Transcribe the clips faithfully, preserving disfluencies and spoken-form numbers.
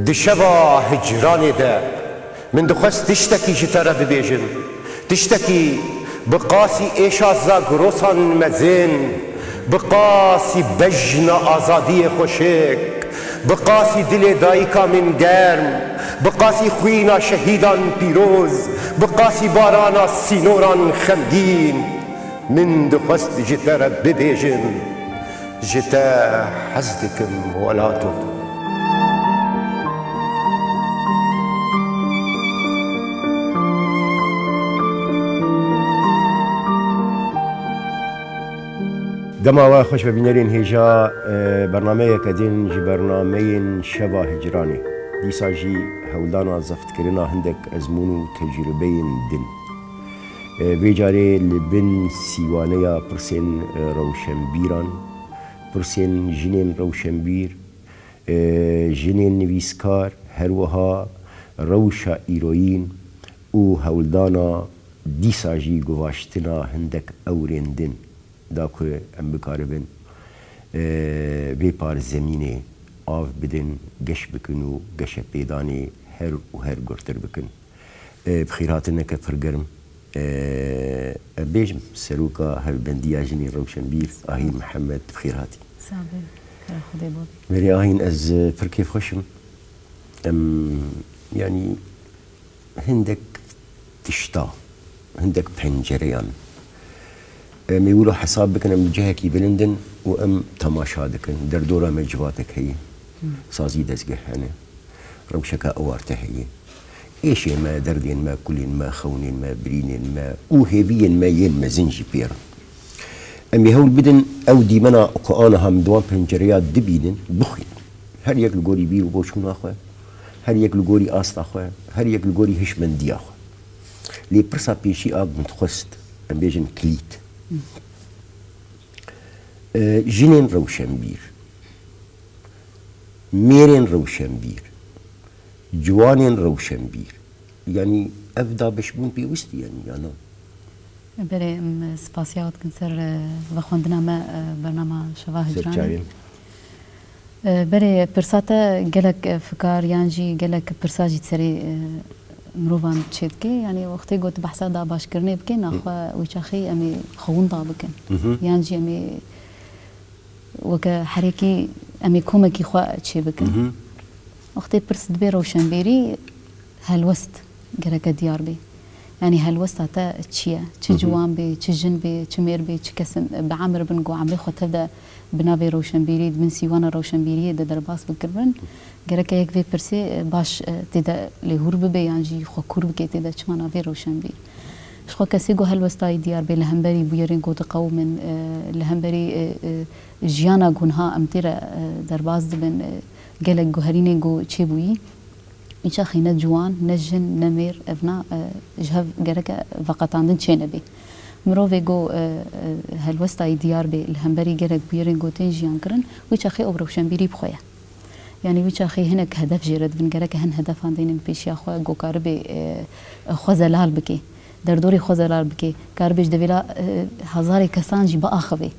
Di şeva hicranê de min dixwest tiştekî ji te re bibêjim. Tiştekî bi qasî êşa zagrosan mezin, bi qasî bejna azadiyê xweşik, bi qasî dilê dayika min germ, bi qasî xwîna şehîdan pîroz, bi qasî barana sînoran xemgîn, min dixwest ji te re bibêjim. Ji te hez dikim welato. Dema we xweş be bînerên hêja, e, bernameyeke din ji bernameyên Şeva Hicranê. Dîsa jî hewldana zeftkirina hindek ezmûn û tecrûbeyên din. E, vê carê li bin sîwaneya pirsên, e, rewşenbîran, pirsên jinên rewşenbîr, e, jinên nivîskar, her wiha rewşa îroyîn û hewldana dîsa jî guvaştina hindek ewrên din da ku em bikaribin, e, vê par zemînê av bidin, geş bikin û geşepêdanê her û her gurtir bikin. E, bi xêrhatineke pir germ. E, em bêjim, seroka Hevbendiya Jinên Rewşenbîr, Ahîn Mihemed, bi xêr hatî. Sax be, kara Xwedê bo bî. Berê Ahîn, ez, e, pir kêfxweş im. Em, yanî, hindek tişta, hindek pencereyan. Em ê wilo hesab bikin, em li cihekî bilind in û em temaşa dikin. Derdora me civatek heye. Sazî dezgeh hene. Rewşeke ewarte heye. Êşên me, derdên me, kulên me, xewnên me, birînên me û hêviyên me yên mezin jî pê re. Em ê hewl bidin ew dîmena ku aniha em di wan pencereya dibînin, bixwînin. Her yek li gorî bîr û boçûna xwe, her yek li gorî asta xwe, her yek li gorî hişmendiya xwe. Lê pirsa pêşî a min dixwest, em bêjin kilît. E, jinên rewşenbîr, mêrên rewşenbîr, ciwanên rewşenbîr. Yanî ev dabeşbûn pêwist e, yanî ya na? Berê, em spasiya we dikin ser, e, vexwendina me, e, bernama Şeva Ser Hicranê. çavên. E, berê, pirsa te gelek, e, fikar yan jî gelek pirsa jî serê, e, mirovan çêdike. Yanî wextê got behsa dabaşkirinê bike, naxwe wî çaxê em ê xwe winda bikin. Hı hı. Yan jî em ê weke herekî em ê komekî xwe çêbikin. Mhm. Wextê pirs dibe rewşenbîrî, helwest gereke diyar bê. Yanî helwesta te çi ye? Çi Mhm. ciwan bê, çi jin bê, çi mêr bê, çi kes bi emir bin ku emrê xwe tev de bi navê rewşenbîrî, di bin sîwana rewşenbîriyê de derbas bikiribin. Gereke yek vê pirsê, e, baş, e, tê de lêhûr bibe yan jî xwe kûr bike tê de çima navê rewşenbîr. Ji xwe kesê ku helwestayî diyar bê li hemberî bûyerên ku diqewimin, e, li hemberî, e, e, jiyana ku niha em tê re, e, derbas dibin, e, gelek guherînên ku çêbûyî, îça xî ne ciwan, ne jin, ne mêr, evna, e, ji hev gereke veqetandin çê nebê. Mirovê ku, e, e, helwestayî diyar bê li hemberî gelek bûyerên ku tên jiyan kirin, wî çaxê ew rewşenbîrî bi xwe ye. Yanî wî çaxê hinek hedef jê re dibin, gereke hin hedefan deynin pêşiya xwe, ku karibê, e, xwe zelal bike, derdorê xwe zelal bike, karibê ji devêla, e, hezarê kesan jî biaxivê.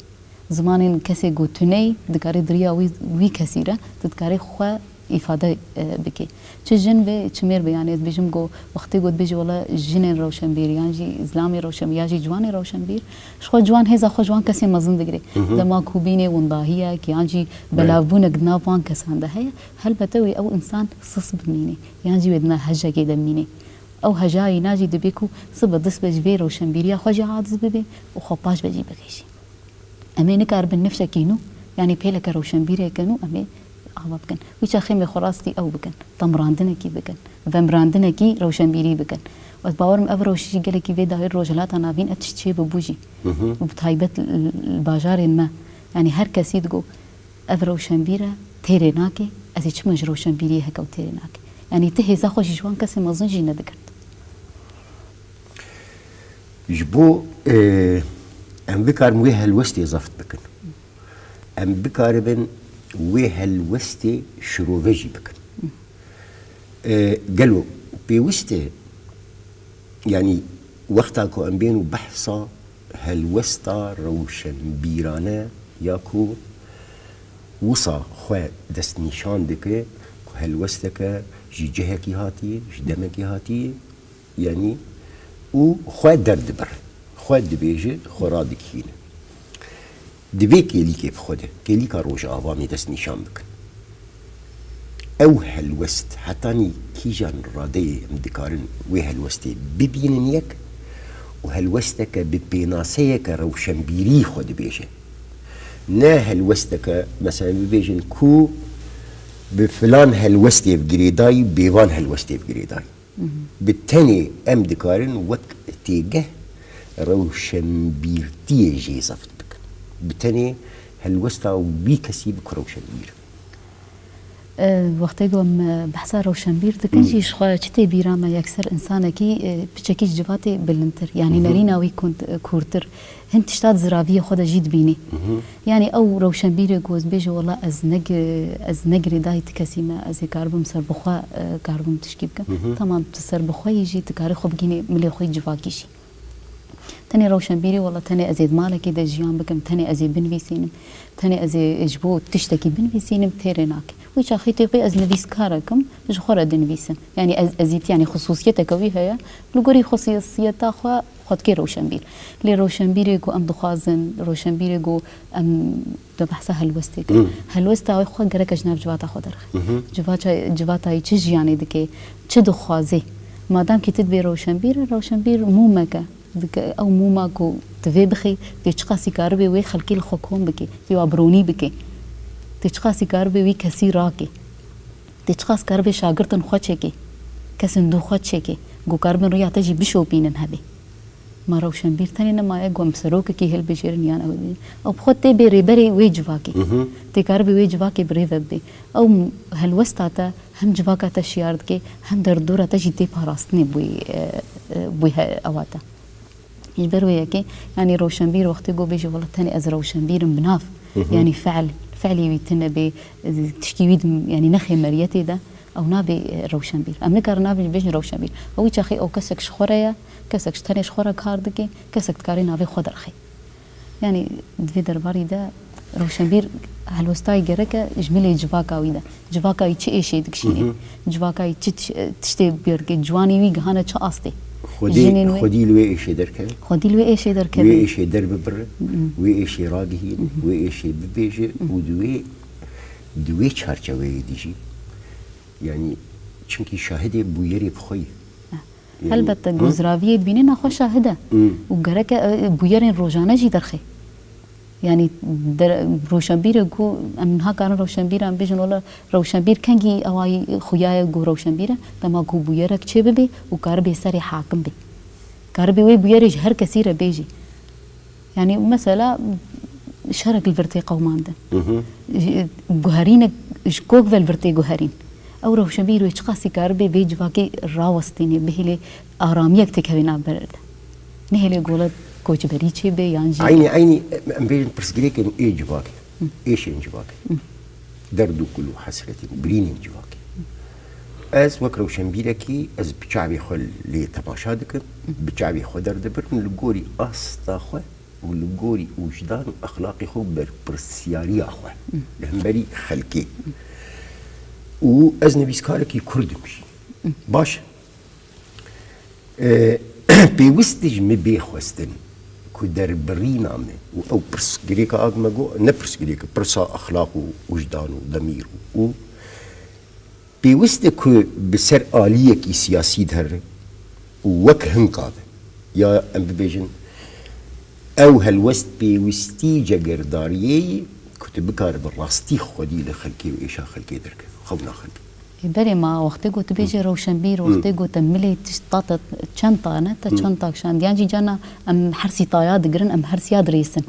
Zimanên kesê ku tuneyî, dikarê di riya wî, wî kesî re, tu dikarê xwe îfade, e, bike. Çi jin be, çi mêr be, yanî ez dibêjim ku wextê ku dibêjî wela jinên rewşenbîr yan jî zilamê rewşenbîr yan jî ciwanê rewşenbîr, ji xwe ciwan hêza xwe ji wan kesê mezin digire. Hı hı. Dema ku bînê windahiyek yan jî Belê. belavbûnek di nav wan kesan de heye, helbete wê ew însan sis bimîne yan jî wê di nav hejekê de bimîne. Ew heja wîna jî dibê ku sibe dest be ji vê rewşenbîriya xwe jî aciz bibe û xwe paş ve jî bigihîjî. Em ê nikaribin nifşekî nû, yanî pêleke rewşenbîreke nû em ê ava bikin. Wî çaxê em ê xwe rastî ew bikin, temrandinekî bikin, vemirandinekî rewşenbîrî bikin. Ez bawer im ev rewş jî gelekî vê dawî li Rojhilata Navîn ev tişt çêbibû jî. Hı hı. Û bi taybet li, li bajarên me, yanî her kesî digot, ev rewşenbîr e, têrê nake, ez ê çima ji rewşenbîriyê heke ew têrê nake. Yanî ti hêza xwe jî ji wan kesên mezin jî nedigirt. Ji bo, e, em bikarin wê helwestê zeft bikin. Em bikaribin wê helwestê şirove jî bikin. E, gelo pêwist e, yanî wexta ku em bên û behsa helwesta rewşenbîrane ya ku wisa xwe destnîşan dike ku Helwesteke ji cihekî hatiye, ji demekî hatiye, yanî û xwe derdibir, xwe dibêje, xwe radikîne. Di vê kêlîkê bi xwe de, kêlîka Rojava em ê dest nîşan bikin. Ew helwest, hetanî kîjan radeyê em dikarin wê helwestê bibînin yek û helwesteke bi pênaseyeke rewşenbîrî xwe dibêje. Ne helwesteke, mesela bibêjin ku bi filan helwestê bi girêdayî, bê van helwestê bi girêdayî. Bi tenê em dikarin wek têgeh rewşenbîrtiyê jê zeft bikin. Bi tenê helwesta wî kesî bi ku rewşenbîr. E, wextê ku em, e, behsa rewşenbîr dikin jî, ji xwe çi tê bîra me, yekser însanekî, e, piçekî ji civatê bilindtir. Yanî nerîna wî kund-, e, kûrtir. Hin tişta di ziraviyê xwe de jî dibînî. Yanî ew rewşenbîrê ku ez bêje, wela ez ne gi-, ez ne girêdayî ti kesî me, ez ê karibim serbixwe, e, karibim tişkî bikim. Tamam, tu serbixwe yî jî, tu karî xwe bigînî milê xwe yî civakî jî. Tenê rewşenbîrî, wela tenê ez ê di malekê de jiyan bikim, tenê ez ê binivîsînim, tenê ez ê ji bo tiştekî binivîsînim, têrê nake. Wî çaxî tê pê ez nivîskarek im, ji xwe re dinivîsim. Yanî ez, ezîtî, yanî xisûsiyeteke wî heye, li gorî xisûsiyeta xwe xwe dikê rewşenbîr. Lê rewşenbîrê ku em dixwazin, rewşenbîrê ku em di behsa helwestê kir. Helwesta wê xwe gereke ji nav civata xwe derxe. Civata, civata yî çi jiyanê dike, çi dixwaze. Madem kî tu dibê rewşenbîr, rewşenbîr mûmeke. Dike, ew mûma ku divê bixî, tê çiqasî karibê wê xelkê li xwe kom bike, tê wa bironî bike. Tê çiqasî karibê wî kesî rake. Tê çiqas karibê şagirtin xwe çêkê, kesên dû xwe çêkê, ku karibin riya te jî bişopînin hebê. Ma rewşenbîr tenê nemaye ku em serokekî hilbijêrin yan ew bê. Ew bi xwe tê bê rêberê wê civakê. Tê karibê wê civakê bi rê ve bibê. Ew helwesta te hem civaka te şiyar dike, hem derdora te jî tê parastinê bûyî, e, e, bûyî he-, ewa te. Ji ber wê yekê, yanî rewşenbîr wextê ku bêje, wela tenê ez rewşenbîr im bi nav, yanî fe'l, fe'lê wî tune bê, tişkî wî di, yanî nexê meriyetê de, ew nabê, e, rewşenbîr. Em nikarin nabê bêjin rewşenbîr. Ew wî çaxê ew kesek ji xwe re ye, kesek ji tenê ji xwe re kar dike, kesek dikarê navê xwe derxê. Yanî di vê derbarî de rewşenbîr helwestayî gereke ji milê civaka wî de. Civaka wî çi êşê dikişînê? Civaka wî çi tiş-, tiştê bêr dike? Ciwanê wî gihane çi astê? Xwedî, Jinên wê xwedî li wê êşê derkeve. Xwedî li wê êşê derkeve. Wê êşê derbibire, wê êşê ragihîne, wê êşê bibêje û di wê, di wê çarçeweyê de jî, yanî çimkî şahidê bûyerê bi xwe ye. Yanî, Helbette, gozraviyê dibîne, naxwe şahid e. Û gereke, e, bûyerên rojane jî derxê. Yanî, der-, rewşenbîrê ku em niha karin rewşenbîran bêjin, wela rewşenbîr kengî ewa yî xuya ye ku rewşenbîr e, dema ku bûyerek çê bibe û karibe serê hakim be. Karibe wê bûyerê ji her kesî re bêjî. Yanî mesela şerek li vir tê qewimandin. Ji, guherînek ji kok ve li vir tê guherîn. Ew rewşenbîr wê çiqasî karibe vê civakê rawestînê, bihêlê aramiyek têkeve navber de. Nehêlê gole koçberî çêbe yan jî. Eynî, eynî em bêjin pirsgirêkên ê civakê, êşên civakê. Derd û kul û hesretên, birînên civakê. Ez wek rewşenbîrekî, ez bi çavê xwe lê temaşa dikim, bi çavê xwe derdibirim, li gorî asta xwe û li gorî wijdan û exlaqê xwe û berpirsiyariya xwe li hemberî xelkê. Û ez nivîskarekî Kurd im jî. Baş e. E, pêwist e ji min bê xwestin ku derbirîna me û ew pirsgirêka a me got, ne pirsgirêk e, pirsa exlaq û wijdan û demîr û, û pêwist e ku bi ser aliyekî siyasî dihere û wek hinka be, ya em bibêjin, ew helwest pêwistî cegerdariyê ye ku tu bikare bi rastî xwedî li xelkê û êşa xelkê derkeve, xewna xelkê. Ê, berê ma wextê ku tu bêjê rewşenbîr, wextê ku te milê tişt ta te çend tane, te çend tak şand. Yan jî cana em hersî taya digirin, em hersiya dirêsin.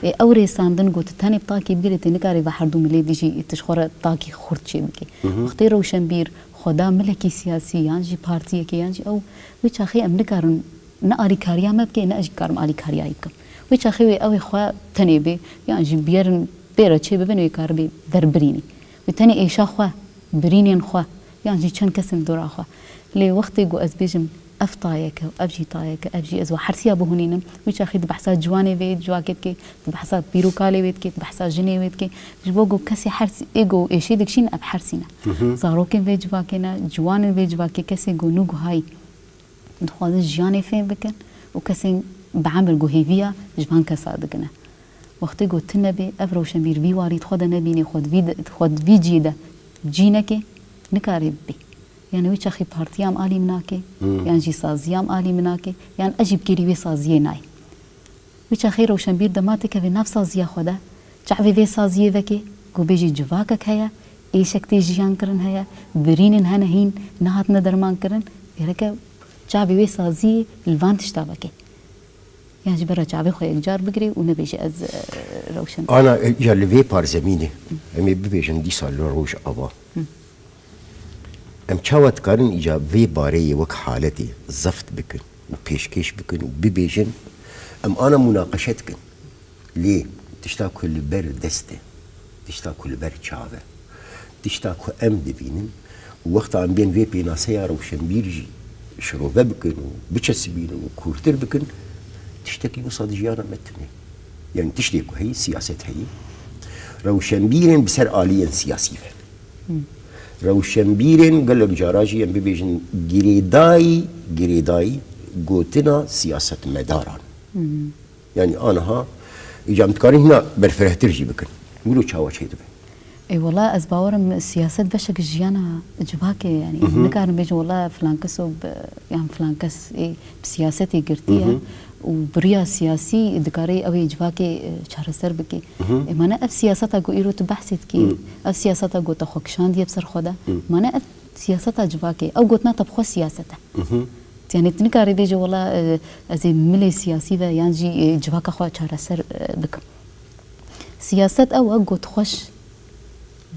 Ê, ew rêsandin ku tu tenê bi takî bigirê, tê nikarî ve herdû milê dijî tu ji xwe re takî xurt çê bikî. Wextê rewşenbîr xwe da milekî siyasî yan jî partiyekê yan jî ew, wê çaxê em nikarin ne alîkariya me bike, ne ez jî dikarim alîkariya wî bikim. Wê çaxê wê ew ê xwe tenê bê, yan jî biyerin pê re çê bibin, wê karibê derbirînî. Wê tenê êşa xwe, birînên xwe, yan jî çend kesên dora xwe. Lê wextê ku ez bêjim, Ev tayeke, ev jî tayeke, ev jî ez wa hersiya bihûnînim. Wî çaxî di behsa ciwanê vê civakê dike, di behsa pîr û kalê wê dike, di behsa jinê wê dike. Ji bo ku kesê hers ê ku êşê dikişîn, ev hersî ne. Zarokên vê civakê ne, ciwanên vê civakê, kesên ku nû guhayî dixwazin jiyanê fêm bikin û kesên bi emir ku hêviya ji van kesa digine. Wextê ku tune bê, ev rewşenbîr vî warî di xwe de nebînê, xwe di vî de, xwe di vî cihê de cî neke, nikare bibê. Yani wî çaxî partiya em alî min nake, yan jî saziya em alî min nake, yan ez jî bi kêrî wê saziyê nayêm. Wî çaxê rewşenbîr dema têkeve nav saziya xwe de, çavê vê saziyê veke, ku bêjî civakek heye, êşek tê jiyan kirin heye, birînên hene hîn nehatine derman kirin, gereke çavê wê saziyê li van tişta veke. Yan jî bera çavê xwe yekcar bigirê û nebêjî ez, e, rewşenbîr. Ana, e, ya li vê parzemînê, em ê bibêjin dîsa li Rojava. Em çawa dikarin îca vê bareyê wek haletê zeft bikin û pêşkêş bikin û bibêjin, em ana munaqeşe dikin. Lê tişta ku li ber dest e, tişta ku li ber çav e, tişta ku em dibînin û wexta em bên vê pênaseya rewşenbîr jî şirove bikin û biçesibînin û kûrtir bikin, tiştekî wisa di jiyana me tune. Yani tiştê ku heyî, siyaset heyî. Rewşenbîrên bi ser aliyên siyasî ve. Rewşenbîrên gelek cara jî em bibêjin girêdayî, girêdayî gotina siyasetmedaran. Yani aniha îca em dikarin hîna berfirehtir jî bikin. Wilo çawa çêdibe? Ê wela ez bawerim siyaset beşek ji jiyana civakê, yani nikarin bêjin wela filan keso bi, yan filan kes ê bi siyasetê girtiye û bi riya siyasî dikare ew ê civakê, e, çareser bike. Ê mane ev siyaseta ku îro tu behsê dikî, ev siyaseta ku te xwe kişandiye bi ser xwe de, mane ev siyaseta civakê, ew gotina te bi xwe siyaset e. Yani tu nikarî bêjî wela, e, ez ê milê siyasî ve yan jî, e, civaka xwe çareser, e, bikim. Siyaset ew e ku tu xweş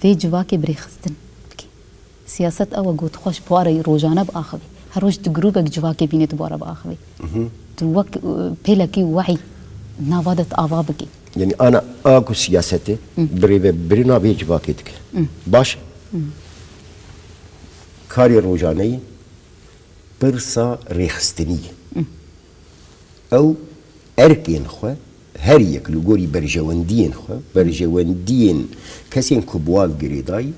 vê civakê birêxistin bikî. Siyaset ew e ku tu xweş bi ware rojane biaxivî. Her roj tu grûbek civakê bînê tu bi ware biaxivî. Tu wek, e, pêlekî wehî nava de tu ava bikî. Yani ana a ku siyasetê birêvebirina vê civakê dike. Baş e. Karê rojaneyî pirsa rêxistinî ye. Ew erkên xwe her yek li gorî berjewendiyên xwe, berjewendiyên kesên ku bi wan girêdayî,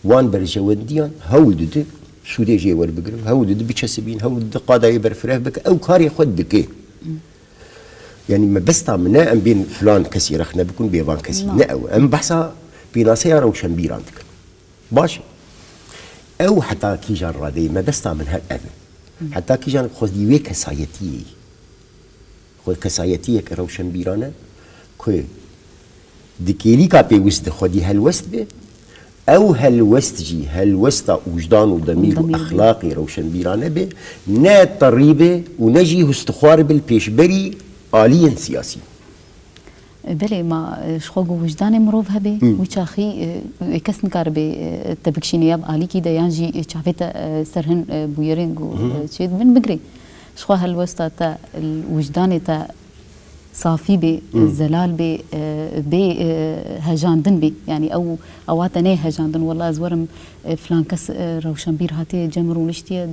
wan berjewendiyan hewl dide sûdê jê werbigirin, hewl dide biçesibîn, hewl dide qadayê berfireh bike, ew karê xwe dike. Yani mebesta min ne em bên filan kesî rexne bikin, bê van kesî. Na. Ne ew. Em behsa pênaseya rewşenbîran dikin. Baş e. Ew heta kîjan radeyê mebesta min her ev e. Heta kîjan xwedî wê kesayetiyê yî. Xwe kesayetiyeke rewşenbîrane ku di kêlîka pêwist de xwedî helwest be, ew helwest jî helwesta wijdan û demîr û Demîr. Exlaqê rewşenbîrane be, ne terî be û ne jî hustixwar be li pêşberî aliyên siyasî. Belê, ma, e, ji xwe ku wijdanê mirov hebe, wî çaxî, e, wê kes nikaribe, e, te bikişîne ya bi alîkî de yan jî, e, çavê te, e, ser hin, e, bûyerên ku, e, çêdibin bigirê. Ji xwe helwesta te, wijdanê te safî bê, zelal bê, e, bê, e, hejandin bê. Yani ew, ewa te neyê hejandin. Wela ez werim, e, filan kes, e, rewşenbîr hatiye cem rûniştiye,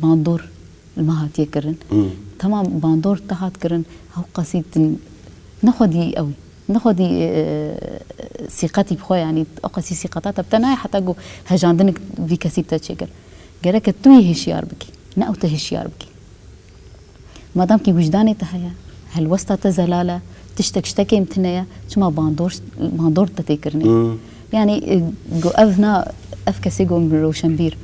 bandor li me hatiye kirin. Temam, bandor te hat kirin, ew qasî tu nexwedî ew, nexwedî, e, sîqetî bi xwe, yanî ew qasî sîqeta te bi te nayê heta ku hejandinik vî kesî bi te çêkir. Gereke tu yê hişyar bikî, ne ew te hişyar bikî. Madam kî wijdanê te heye, helwesta te zelal e, tiştek ji te kêm tune ye, çima bandor, bandor te tê kirinê? Yani, e, go ev na, ev kesê go min rewşenbîr.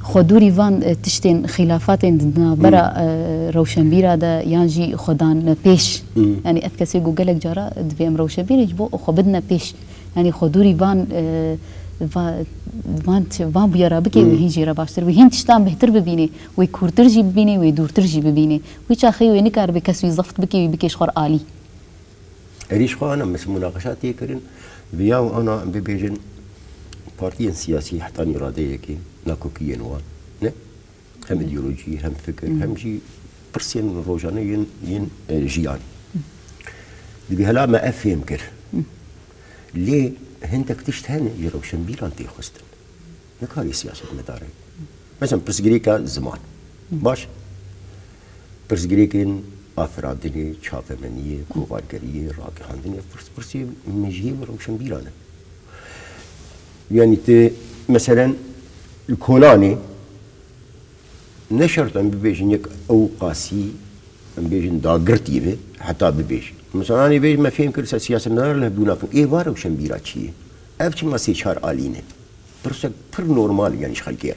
Xwe dûrî van, e, tiştên xîlafatên di navbera, e, rewşenbîra de yan jî xwe dan pêş. Yani ev kesê go gelek cara divê em rewşenbîrê ji bo xwe bidine pêş. Yani xwe dûrî van, e, va-, van ti-, van bûyera bike wê hîn jê re baştir, wê hîn tiştan bêhtir bibînê, wê kûrtir jî bibînê, wê dûrtir jî bibînê. Wî çaxê wê nikaribe kes wî zeft bike, wî bike ji xwe re alî. Erê ji xwe ana, mes-, munaqeşa tê kirin, viya û ana em bibêjin partiyên siyasî heta nî radeyekê nakokî yên wan, ne? Hem îdeolojî, hem fikir, hem jî pirsên rojane yên, yên, e, jiyanê. Divê hela me ev fêm kir. Lê hindek tişt hene ji rewşenbîran tê xwestin. Nikarî siyasetmedarê. Mesela pirsgirêka ziman. Baş. Pirsgirêkên afirandinê, çapemeniyê, kovargeriyê, ragihandinê, pirs, pirsê mejiyê û rewşenbîran e. Yanî tu, meselen, li Kolanê ne şert em bibêjin yek ew qasî, em bêjin dagirtî be, heta bibêjin. Misalanê bêjin me fêm kir ser siyasetmedar li hevdû nakin. Ê va rewşenbîra çi ye? Ev çima sê çar alî ne? Pirsek pir normal e, yanî ji xelkê re.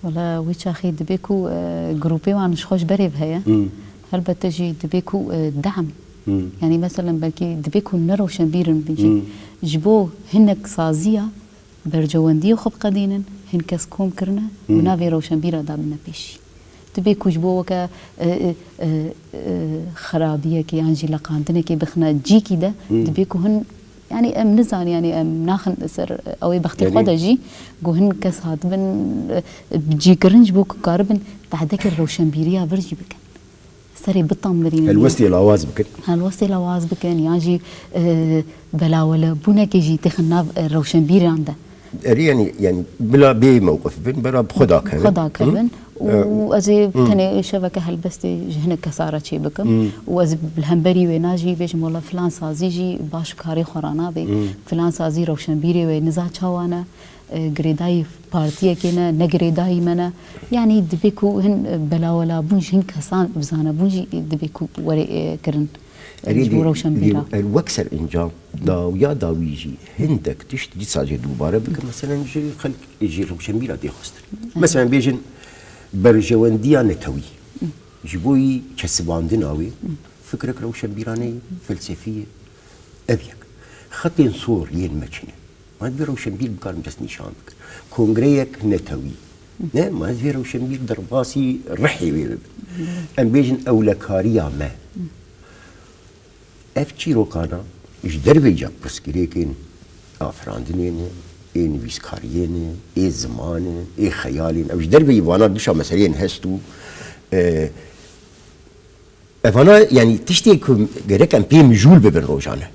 Wala wê çaxê dibê ku, e, grûpê wan ji xwe ji berê ve heye. Hmm. Helbete jî dibê ku, e, dehm. Hmm. Yanî meselen belkî dibê ku ne rewşenbîr in bin jî. Hmm. Ji bo hinek saziya berjewendiyê xwe biqedînin, hin kes kom kirine, Hmm. bi navê rewşenbîra dabine pêşî. Dibê ku ji bo weke, e, e, e, e, xerabiyekê yan jî leqandinekê bixine cîkî de, Hmm. dibê ku hin, yanî em nizan, yanî em naxin ser ew ê bextê Yanî xwe de jî, ku hin kes hatibin, e, cîkirin ji bo ku karibin tehdekê rewşenbîriya vir jî bikin. Serê bitamrînin. Helwestê lawaz bikin. Helwestê lawaz bikin, yan jî, e, belawelebûnekê jî têxin nav, e, rewşenbîran de. Erê, yanî, yanî bila bê mewqif bin, bila bi xwe dakevin. Xwe dakevin. Hı? Û E, ez ê hı. tenê şeveke helbestê ji hinek kesa re çê bikim. Hı. Û ez li hemberî wê najî bêjim, wela filan sazî jî baş karê xwe ra nabe. Hı. Filan sazî rewşenbîrê wê niza çawa ne. E, girêdayî partiyekê ne, ne girêdayî me ne. Yanî dibê ku hin, e, belawelabûn ji hin kesan, bi zanebûn jî dibê ku were, e, kirin. Erê Ji bo dê, rewşenbîra. dê, er wek ser encam, dawiya dawî jî hindek tişt dîsa jê dubare bike, meselen ji xelk, ji rewşenbîra tê xwestin. Meselen bêjin berjewendiya netewî. Ji bo yî kesibandina wê, fikrek rewşenbîraneyî, felsefî ye. Ev yek. Xetên sor yên me çi ne? Ma divê rewşenbîr bikarin destnîşan bikin. Kongreyek netewî. Ne, ma divê rewşenbîr derbasî rihê wê bibin. Em bêjin ewlekariya me. Ev çîrokana ji derveyî pirsgirêkên afirandinê ne, ê nivîskariyê ne, ê ziman e, ê xeyalê ne. Ew ji derveyî vana dişa meseleyên hest û, e, Evana, yanî tiştê ku gerek em pê mijûl bibin rojane.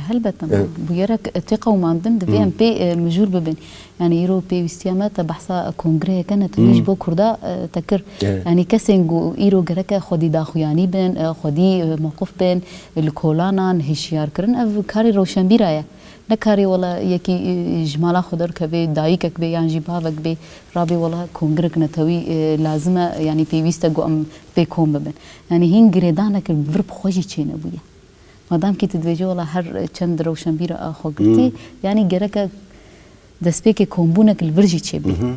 Helbet, em E. bûyerek tê qewimandin, divê Hı. em pê, e, mijûl bibin. Yanî îro pêwîstiya me te behsa kongreyeke netewî Hı. ji bo Kurda, e, te kir. E. Yanî kesên ku îro gereke xwedî daxuyanî bin, e, xwedî, e, mewqif bin, li kolanan hişyar kirin, ev karê rewşenbîra ye. Ne karê wela yekî, e, ji mala xwe derkeve, dayikek bê yan jî bavek bê, rabê wela kongrek netewî, e, lazim e, yanî pêwîst e ku em pê kom bibin. Yanî hîn girêdanek li vir bi xwe jî çênebûye. Madam kî tu dibêjî wela her çend rewşenbîra a xwe girtî, Hmm. yanî gereke destpêkê kombûnek li vir jî çêbê. Mhm.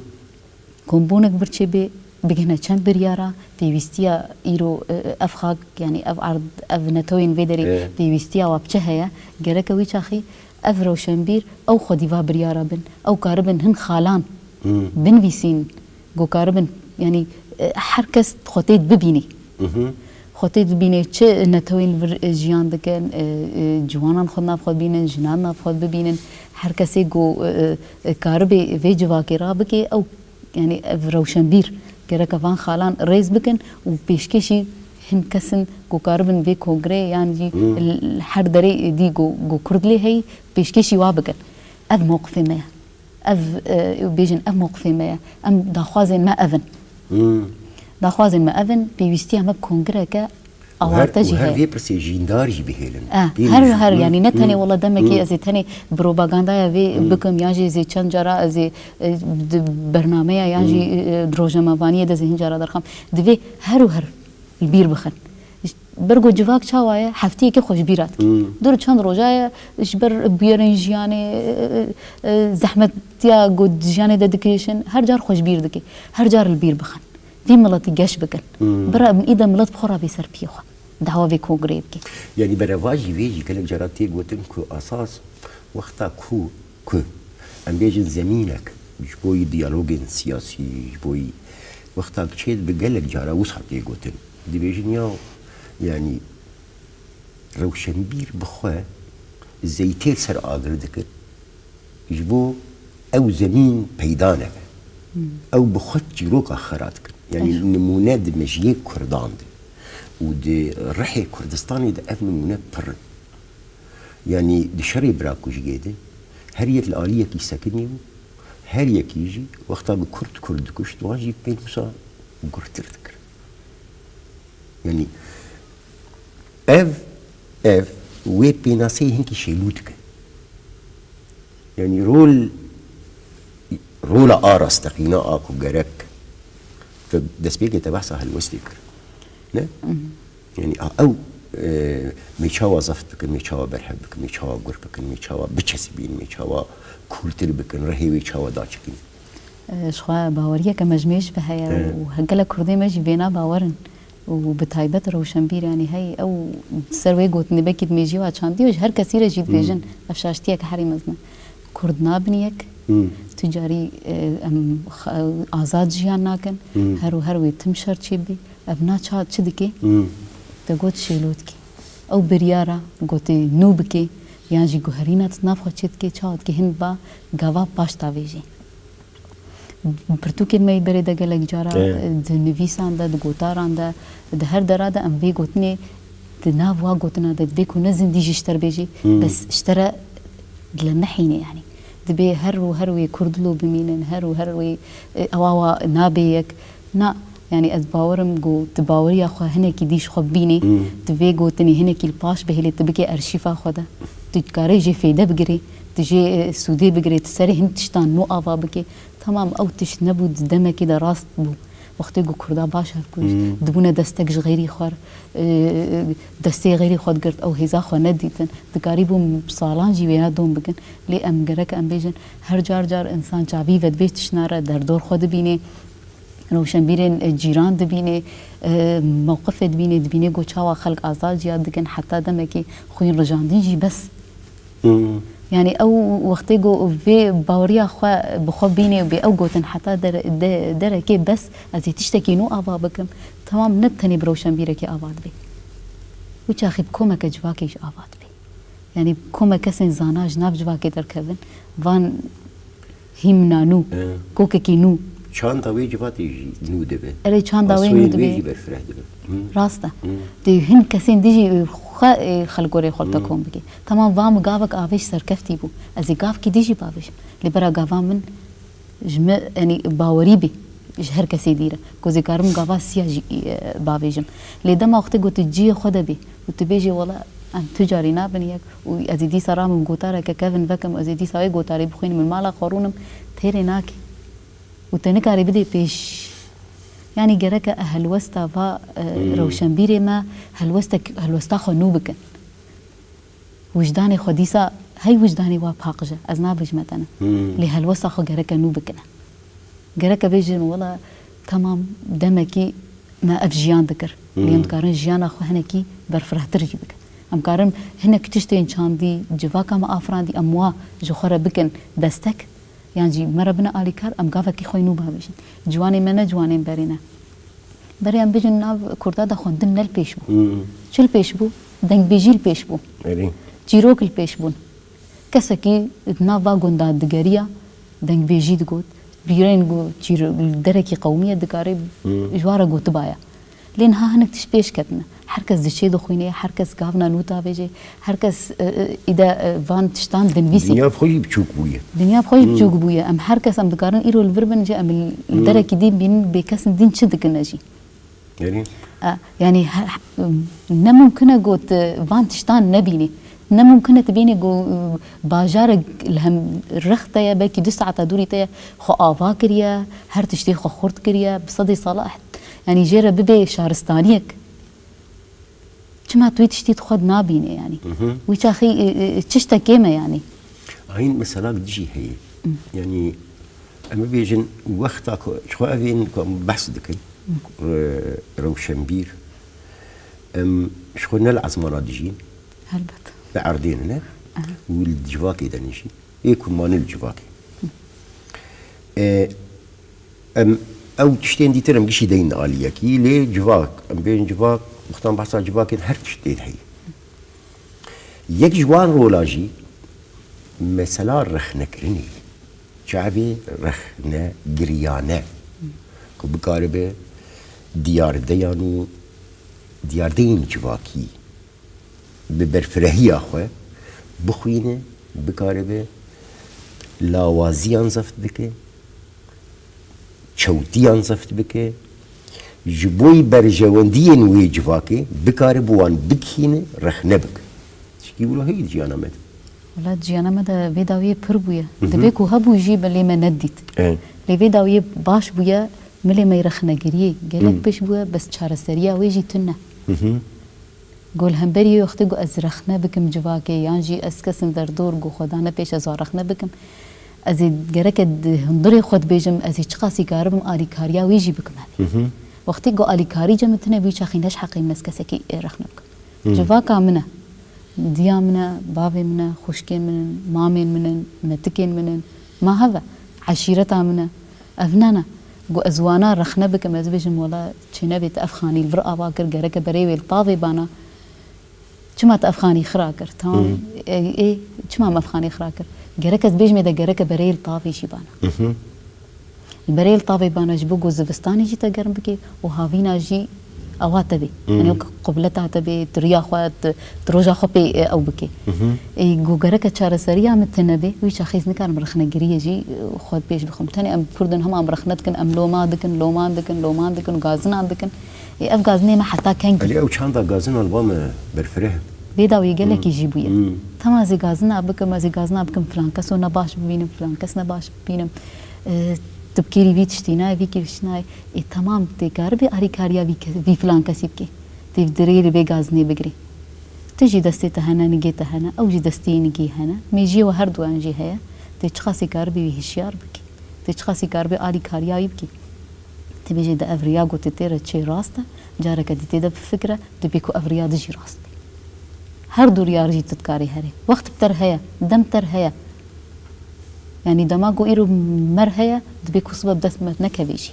Kombûnek vir çêbê, bigihne çend biryara, pêwîstiya îro, e, e, ev xak, yanî ev erd, ev netewên vê derê Evet. pêwîstiya wa bi çi heye, gereke wî çaxî ev rewşenbîr ew xwedî va biryara bin, ew karibin hin xalan Hmm. binivîsîn, ku karibin, yanî, e, her kes xwe tê bibînî. Mhm. Xwe tê dibînê çi netewên vir, e, jiyan dikin, e, e, ciwanan xwe nav xwe bînin, jinan nav xwe bibînin. Her kesê ku, e, e, karibê vê civakê rabike, ew, yanî ev rewşenbîr gereke van xalan rêz bikin û pêşkêşî hin kesin ku karibin vê kongreyê yan jî Hmm. l-, her derê dî ku, ku Kurd lê heyî, pêşkêşî wa bikin. Ev mewqifê me ye. Ev, e, bêjin, ev mewqifê me ye. Em daxwazên me ev in. Hmm. Daxwazên me ev in, pêwîstiya me bi kongreke Û her, awarte jî û her heye. vê pirsê jîndar jî bihêlin. Eh, Pê her, mijûl. her, Hmm. yanî ne tenê Hmm. wela demekî Hmm. ez ê tenê propagandaya vê Hmm. bikim, yan jî ez ê çend cara ez ê, e, di bernameya yan jî, Hmm. e, di rojnamevaniyê de ez ê hin cara derxam. Divê her û her li bîr bixin. Ber ku civak çawa ye, heftiyekê xwe ji bîra dike. Hmm. Dur çend roja ye, ji ber bûyerên jiyanê, e, e, e, zehmetiya ku di jiyanê de dikêşin, her car xwe ji bîr dike. Her car li bîr bixin. Vî miletî geş bikin. Hmm. Bira îde milet bi xwe re bê ser piyê xwe. Dawa vê kongreyê bike. Yanî berevajî vê jî gelek cara tê gotin ku esas wexta ku, ku em bêjin zemînek ji bo yî diyalogên siyasî, ji bo yî wexta çê dibe gelek cara wisa tê gotin. Dibêjin ya, yanî rewşenbîr bi xwe zeytê li ser agir dikin, ji bo ew zemîn peyda nebe. Hmm. Ew bi xwe çîroka xera dikin. Yanî Eh. nimûne di mejiyê Kurdan de û di rihê Kurdistanê de ev nimûne pir in. Yanî di şerê Birakujiyê de her yek li aliyekî sekinî bû, her yekî jî wexta bi Kurd Kurd dikuşt, wan jî pê wisa gurtir dikir. Yanî ev, ev wê pênaseyê hinkî şêlû dike. Yanî rol, rola a rasteqîna a ku gerek te destpêkê te behsa helwestê kir. Ne? Yanî a, ew, e, mê çawa zeft bikin, mê çawa berhev bikin, mê çawa gur bikin, mê çawa biçesibîn, mê çawa kûrtir bikin, rihê wê çawa daçikîn. E, ji xwe baweriyeke mejmêj bi heye û he gelek Kurdê me jî vêna bawer in. Û bi taybet rewşenbîr, yanî hey ew ser wê gotinê, belkî di mêjiyê wa çandiye û ji her kesî re jî dibêjin, ev şaştiyeke herî mezin e. Kurd nabin yek, tu carî, e, em xa-, azad jiyan nakin, her û her wê tim şer çêbî. Ev naça çi dike? Te got şêlo dike. Ew biryara gotê nû bike, yan jî guherîna di nav xwe çê dike, çawa dike hin ba gava paş davêjê. Pirtûkên me yî berê de gelek cara, e, di nivîsan de, di gotaran de, di her dera de em vê gotinê di nav wa gotina de dibê ku ne zindî jî ji te re bêjî, bes ji te re dilemehîne yanî. Dibê her û her wê kurdilo bimînin, her û her wê, e, ewa wa nabê yek. Na, yanî ez bawer im ku tu baweriya xwe hinekî dî ji xwe bînî, tu vê gotinî hinekî li paş bihêlî, tu bikê erşîfa xwe de. Tu dikarî jê fêde bigirî, tu jê, e, sûdê bigirî, tu serê hin tiştan nû ava bikê. Temam, ew tişt nebû, di demekê de rast bû. Wextê ku Kurda baş hev ku dibûne destek ji xeyrî xwe, e, destê xeyrî xwe digirt, ew hêza xwe nedîtin. Dikarîbûn salan jî wêna dom bikin. Lê em gerek em bêjin, her car car însan çavî vedibê tiştna re derdor xwe dibînê. Rewşenbîrên, e, cîran dibînê, e, mewqifê dibînê, dibînê ku çawa xelk azad ciya dikin, heta demekê xwîn rijandin jî bes. Yanî ew wextê ku vê baweriya xwe bi xwe bînê û bê ew gotin heta dere-, de-, derekê bes, ez ê tiştekî nû ava bikim, temam ne bi tenê bi rewşenbîrekê ava dibe. Wî çaxî bi komeke civakê jî ava dibe. Yanî komeke kesên zana ji nav civakê derkevin, van hîmna nû, He. kokekî nû. Çanda wê civatê jî nû dibe. Erê, çanda wê Asoyên nû wê dibe. jî berfireh dibe. Hı. Rast e. Hı. Dê hin kesên dî jî, e, xwe, e, xelgorê xwe li te Hı. kom bike. Tamam, va min gavek avê ji serkeftî bû. Ez ê gavkî dî jî bavêjim. Lê bera gava min ji min, yanî bawerî bê ji her kesê dî re. Ku ez ê karim gava siya jî, e, bavêjim. Lê dema wextê ku tu cihê xwe de bî û tu bêjî, wela em tu carî nabin yek û ez ê dîsa ramim gotareke kevin vekim û ez ê dîsa wê gotarê bixwînim, min mala xwe rûnim, têrê nake. Û te nikarî bidê pêş. Yanî gereke e helwesta va, e, Hmm. rewşenbîrê me helwestek-, helwesta xwe nû bikin. Wijdanê xwe dîsa hey wijdanê wa paqij e. Ez nabêjime te ne. Hmm. Lê helwesta xwe gereke nû bikine. Gereke bêjin, wela temam, demekî me ev jiyan dikir. Hmm. Lê em dikarin jiyana xwe hinekî berfirehtir jî bikin. Em karin hinek tiştên çandî, civaka me afirandî, em wa ji xwe re bikin destek. Yan jî me re bine alîkar, em gavekî xwe yî nû bavêjin. Ciwanên me ne ciwanên berê ne. Berê em bêjin nav Kurda de xwendin ne li pêş bû. Hmm. Çi li pêş bû? Dengbêjî li pêş bû. Erê. Çîrok li pêş bûn. Kesekî di nav va gunda digeriya, dengbêjî digot. Bîrên ku çîr-, derekî qewmiye dikarê Hmm. ji wan re gotibaya. Lê niha hinek tişt pêş ketine. Her kes diçê dixwîne, her kes gavna nû davêje, her kes, e, e, îde, e, van tiştan dinivîsî. Dinya bi xwe jî biçûk bûye. Dinya bi xwe jî Hmm. biçûk bûye. Em her kes em dikarin îro li vir bin jî em li Hmm. derekî din bînin bê kesin din çi dikine jî. Yanî? E, yanî he-, he-, ne mumkin e got, e, van tiştan nebînî. Ne mumkin e tu bînî ku, e, bajarek li hem rex te ye, belkî du saeta dûrî te ye, xwe ava kiriye, her tiştê xwe xurt kiriye, bi sedê sala Yanî jê re bibe şaristaniyek. Çima tu wî tiştî di xwe de nabînî yanî? Mhm. Wî çaxî, e, e, çi ji te kêm e yanî? Ayîn mesela li dijî heye. Hı. Yanî em bibêjin wexta ku ji xwe ev ên ku em behs dikin, Hı. re-, rewşenbîr, em ji xwe ne li ezmana dijîn. Helbet. Li erdê ne, ne? Aha. Û li civakê de ne jî. Ê ku mane li civakê. E, em ew tiştên dîtir em gişî deyin aliyekî, lê civak, em bêjin civak, wextan behsa civakê de her tişt tê de heye. Yek ji wan rola jî mesela rexnekirinê ye. Çavê rexnegiriyane ku bikaribe diyardeyan û diyardeyên civakî bi berfirehiya xwe bixwîne, bikaribe lawaziyan zeft bike, çewtiyan zeft bike, Ji bo berjewendiyên wê civakê bikare bi wan bikihîne, rexne bike. Tişkî wilo heye di jiyana me de? Wela di jiyana me de vê dawiyê pir bûye. Hı hı. Dibê ku hebû jî belê me nedît. E. Lê vê dawiyê baş bûye, milê me rexnegiriyê gelek Hı. pêş bûye, bes çareseriya wê jî tune. Hı hı. Go li hemberî wê wextê ku ez rexne bikim civakê, yan jî ez kesin derdor ku xwe dane pêş ez wan rexne bikim, ez ê gereke di hundirê xwe dibêjim, ez ê çiqasî karibim alîkariya wê jî bikim hevê. Hı hı. Wextê ku alîkarî cem tune bû, çaxî neş heqê min ez kesekî, e, rexne bikim. Hı. Civaka min e, diya min e, bavê min e, xwişkên min in, mamên min in, metikên min in, ma hev e, eşîreta min e. Ev nana. Ku ez wana rexne bikim, ez bêjim, wela çênebê te ev xanî li vir ava kir, gereke berê wê li tavê bana. Çima te ev xanî xira kir? Tamam. Hı. Ê, ê, çima me ev xanî xira kir? Gerek ez bêjim ê de gereke berê li tavê jî bana. Hı hı. Li berê li tavê bana ji bo ku zivistanê jî te germ bike û havîna jî ewa te bê. Hı. Yani wek qubleta te bê, tu riya xwe, tu, tu roja xwe pê, e, ew bike. Hı hı. Ê, ku gereke çareseriya min tune bê, wî çaxê ez nikarim rexnegiriyê jî, e, xwe pêş bixim. Tenê em Kurd in, hema em rexne dikin, em loma dikin, loman dikin, loman dikin û gazinan dikin. Ê, ev gazinê me heta kengî? Elî ew çanda gazina li ba me berfireh. Vê dawî gelekî Hmm. jî bûye. Hmm. Tamam, ez ê gazina bikim, ez ê gazina bikim, filan keso ne baş bibînim, filan kes ne baş bibînim. E, tu bi kêrî vî tiştî nayê, vî kêrî tiştî nayê. Ê, tamam, tê karibê alîkariya vî ke-, vî filan kesî bikê. Tê dirêrî vê gazinê bigirê. Tu jî destê te hene, nigê te hene, ew jî destê nigê hene. Mêjiyê we her duyan jî heye. Tê çiqasî karibê wî hişyar bikê. Tê çiqasî karibê alîkariya wî bikê. Tê bêjê de ev riya ku tê tê re çê rast e, careke dî tê de bifikire, dibê ku ev riya dijî rast be. Her du riyar jî tu dikarî herê. Wext bi te re heye, dem te re heye. Yanî dema ku îro mer heye, dibê ku sibe bi dest me nekevê jî.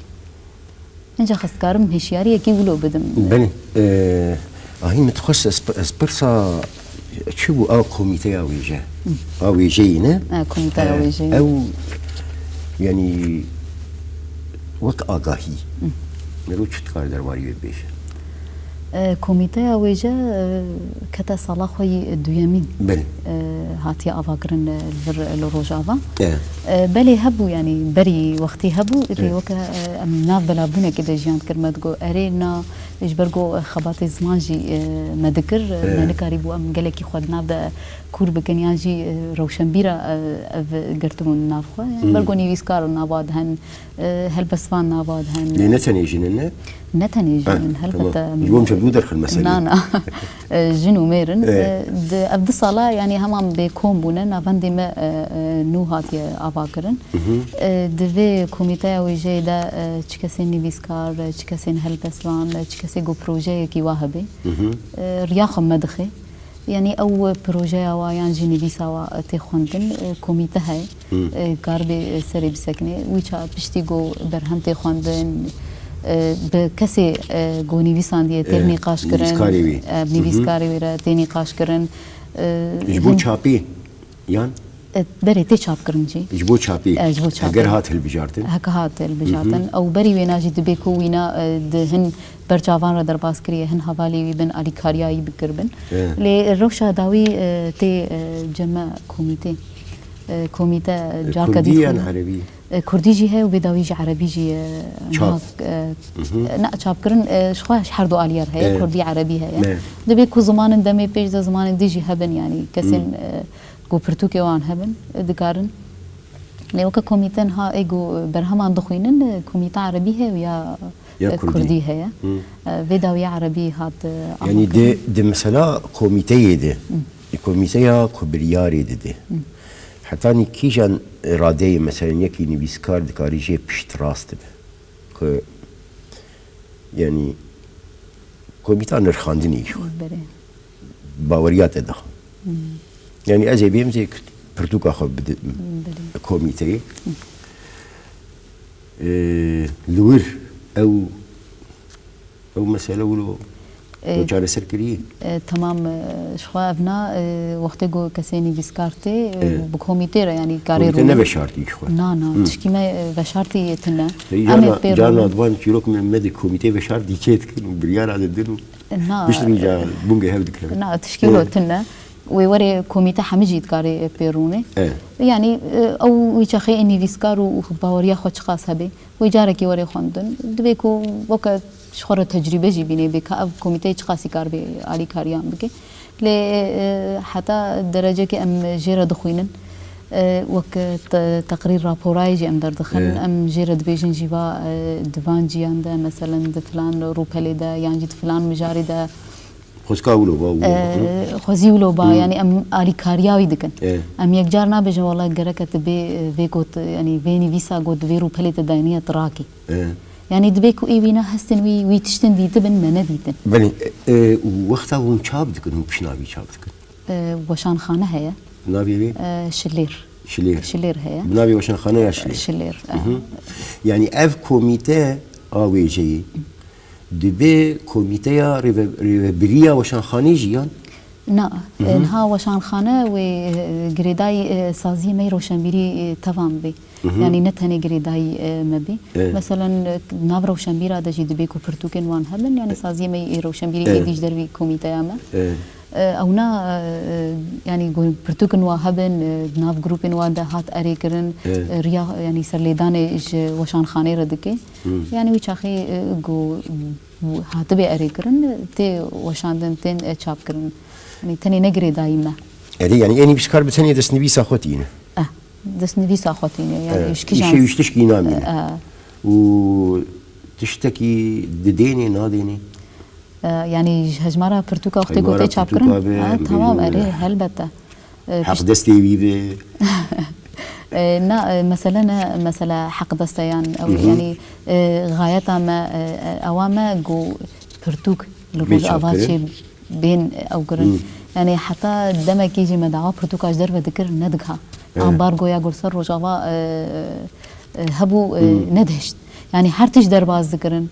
Înca ez dikarim hişyariyekî wilo bidim. Belê. E, ahî min dixwest ez, ez pirsa çi bû a komîteya wêje? Hı. A wêjeyê ne? E, komîteya E, wêjeyê. Ew, yanî, wek agahî. Hı. Mero çi dikare derbarê wê bibêje? E, komîteya wêje, e, kete sala xwe yî duyemîn. Belê. E, hatiye avakirin, e, li vir, e, li Rojava. E. E, belê hebû, yanî berî wextê hebû, lê E. weke, e, em nav belavbûnekê de jiyan dikir, me digot, erê na, ji ber ku xebatê ziman jî, e, me dikir, e, E. me nikarîbû em gelekî xwe di nav de kûr bikin, yan jî, e, rewşenbîra, e, ev girtibûn nav xwe. Yanî Hmm. ber ku nivîskar nava dihen, e, helbestvan nava dihen. Lê ne tenê jin in, ne? Ne tenê jin Ha, in, helbet, tamam. em, Ji bo em çendû derxin meselê. Na, na. E, jin û mêr in. E. E, di, ev du sala, yanî heman bê kom bûne, navendê me, e, e, nû hatiye avakirin. Hı hı. E, di vê komîteya wêjeyê de, e, çi kesên nivîskar, e, çi kesên helbestvan, e, çi kesê ku projeyekî wa hebe. Hı hı. E, riya xwe me dixe. Yanî ew projeya wa yan jî nivîsa wa tê xwendin, e, komîte heye. Hı. E, karibê, e, serê bisekine. Wî ça piştî ku berhem tê xwendin, e, bi kesê, e, ku nivîsandiye tê E, nîqaş kirin, nivîskarê wî. e, Hı hı. nivîskarê wî re tê nîqaş kirin. E, Ji bo hin- çapî yan? E, berê tê çapkirin jî. Ji bo çapî. E, ji bo çapî. Eger hat hilbijartin. Heke hat hilbijartin. Hı hı. Ew berî wêna jî dibê ku wîna, e, di hin berçavan re derbas kiriye, hin hevalê wî bin, alîkariya wî bikiribin. E. Lê rewşa dawî, e, tê, e, cem me komîtê. E, komîte, e, carka Kurdî dî yan dixwîne. Erebî? E, Kurdî jî heye û vê dawî jî Erebî jî, e, Çap. nav, e, Hı hı. e, ne, çapkirin, e, ji xwe ji her du aliyar heye, E. Kurdî, Erebî heye. Ne. Dibê ku zimanên demê pêş de zimanên dî jî hebin, yanî kesên, Hı. e, ku pirtûkê wan hebin, e, dikarin. Lê weke komîte niha ê ku berheman dixwînin, e, komîte Erebî heye û ya, Ya e, Kurdî. Kurdî heye. Hı. E, vê dawiya Erebî hat, e, Yanî amakirin. di, di mesela komîteyê de, Hı. komîteya ku biryarê dide. Hı. Hetanî kîjan iradeyê, mesela yekî nivîskar dikarî jê piştrast be? Ku, yanî, komîta nirxandinê jî xwe. Berê. Baweriya te dixe. Hmm. Yanî ez ê bêm zê pirtûka xwe bidim Belê. komîteyê. Hmm. Ee, li wir ew, ew mesele wilo Ee, ew çareser kiriye? Ee, tamam, e, ji xwe ev na, e, wextê ku kesê nivîskar tê, e, Ee. bi komîtê re, yanî karê Komîte rûnê. ne veşartî ji xwe. Na, na, Hmm. tişkî me, e, veşartî tune. Em ê Carna, pê carna rûnin. divan çîrok me, me de komîtê veşartî çê dikin û biryara didin û Na, Pişt rûnca bûngê hev dikeve. Na, tişkî Ê. wilo tune. Wê were komîte hemî jî dikarê pê rûnê. Ê. Yanî, e, ew wî çaxê ê nivîskar û baweriya xwe çiqas hebe. Wê carekê were xwendin. Divê ku weke Ji xwe re tecrûbe jî bînê bê ka ev komîteyê çiqasî kar bê alîkariyan bike. Lê, e, heta derecekê em jê re dixwînin. E, wek te-, teqrîr raporayê jî em derdixin. Ê. Em jê re dibêjin jî va, e, di van ciyan de, meselen di filan rûpelê de, yan jî di filan mijarê de. Xwezka wilo ba, wilo ba, E, xwezî wilo ba, Hı. yanî em alîkariya wî dikin. Ê. Em yekcar nabêjin, wela gereke tu bê, e, vê got, yanî vê nivîsa got, vê rûpelê te dayniye tu rakî. Ê. Yanî dibê ku ê wîna hestên wî, wî tiştin dîtibin, me nedîtin. Belê, e, û wexta hûn çap dikin, hûn pişna wî çap dikin? E, weşanxane heye. Navê wê? E, Şilêr. Şilêr. Şilêr heye. Bi navê weşanxane ya Şilêr? Şilêr, e. Hı hı. Yanî ev komîte a wêjeyê, dibê komîteya rêve-, rêvebiriya weşanxanê jî yan? Na, Hı hı. e, niha weşanxane wê, e, girêdayî, e, saziyê me yê rewşenbîrî, e, tevan bê. Hı hı. Yanî ne tenê girêdayî, e, me bê. Evet. Meselen, e, nav rewşenbîra de jî dibê ku pirtûkên wan hebin, yanî Evet. saziyê me yê rewşenbîrî Evet. êdî ji dervî komîteya me. Evet. E, ewna, e, yanî gu-, pirtûkin wa hebin, e, nav grûpên wan de hat erê kirin, Evet. e, riya, yanî serlêdanê ji weşanxanê re dike. Hı. Yanî wî çaxê, e, ku hatibe erê kirin, tê weşandin, tên, e, çap kirin. Yanî tenê ne girêdayî me. Erê, yanî ê nivîskar bi tenê destnivîsa xwe tîne? Eh, destnivîsa xwe tîne, yanî Eh, ji kîjan îşê wî tişkî namîne. Eh. Û tiştekî didênê, nadênê? Eh, yanî ji hejmara pirtûka wextê Hejmara gotê çap kirin? pirtûka be, Eh, em tamam, bêjin, erê, eh, helbete. Eh, Heq pişt- destê wî be. Eh, na, eh, mesele ne, mesele heq deste yan ew, Hı hı. yanî, eh, gayeta me, eh, ewa me ku pirtûk li Bê Rojava çapkirin. çê bên ew kirin. Hı. Yanî heta demekî jî me dawa pirtûka ji derve dikir, nedigiha. Evet. Ambargoya ku li ser Rojava, eh, eh, hebû, eh, Hı. nedihişt. Yanî her tişt derbas dikirin.